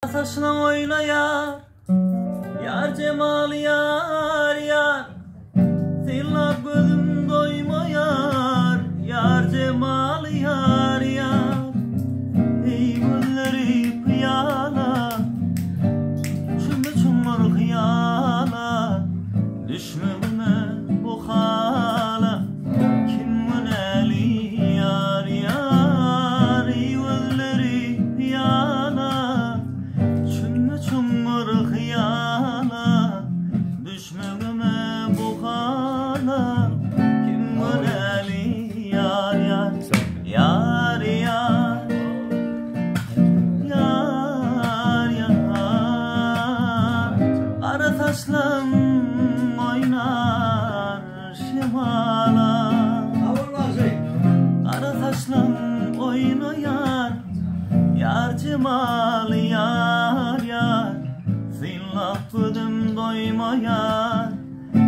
Saçyna oýnaýar, Ýar jemaly ýar, ýar. Synlap gözüm doýmaýar, Ýar jemaly ýar, ýar. Eý gözleri pyýala, Çümdi çuňňur hyýala, Düşmegime bu hala, Kim günäli ýar, ýar. Eý gözleri pyýala, Çümdi çuňňur hyýala, Düşmegime bu hala, Kim günäli ýar, ýar. Ýar, ýar. Ýar, ýar. Gara saçlaň oýnar şemala. Gara saçlaň oýnaýar Ýar jemaly ýar, ýar. Synlap gözüm doýmaýar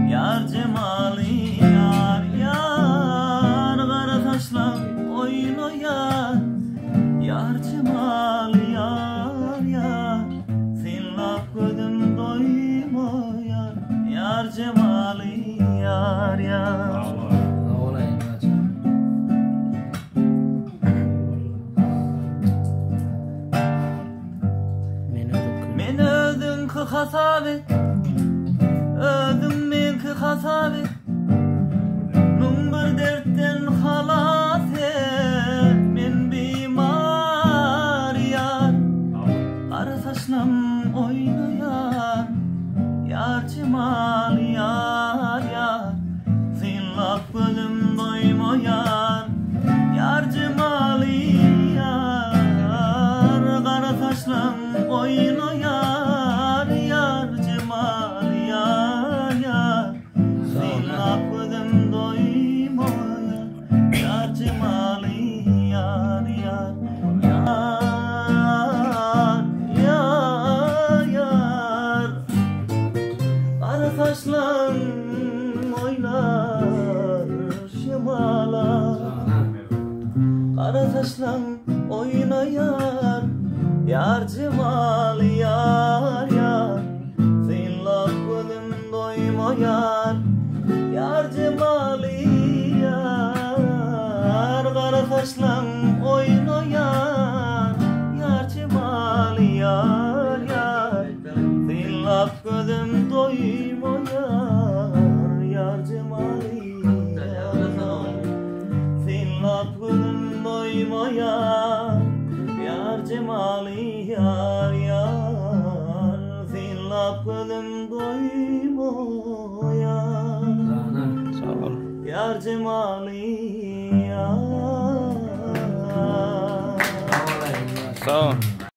Ýar jemaly ýar, ýar. Gara saçlaň oýnaýar Ýar jemaly ýar, ýar. Synlap gözüm doýmaýar Ýar jemaly ýar, ýar. Men özüňki hasap et, Özüň meňki hasap et. 1001 dertden halas et, Men bimar ýar. Gara saçlam oýnaýar, Ýar jemaly ýar, ýar. Synlap gözüm doýmaýar, Ýar jemaly ýar. Gara saçlam oýnaýar, Ýar jemaly ýar, ýar. Synlap gözüm doýmaýar, Ýar jemaly ýar, ýar. Ýar, ýar, ýar. Gara saçlaň oýnar şemala. Gara saçlaň oýnaýar Ýar jemaly ýar, ýar. Synlap gözüm doýmaýar Ýar jemaly ýar. Gara saçlaň oýnaýar Ýar jemaly ýar, ýar. Synlap gözüm doýmaýar Ýar jemaly ýar, ýar. Synlap gözüm doýmaýar Ýar jemaly ýar, ýar. Synlap gözüm doýmaýar Sag bol. Ýar jemaly ýar. Sag bol.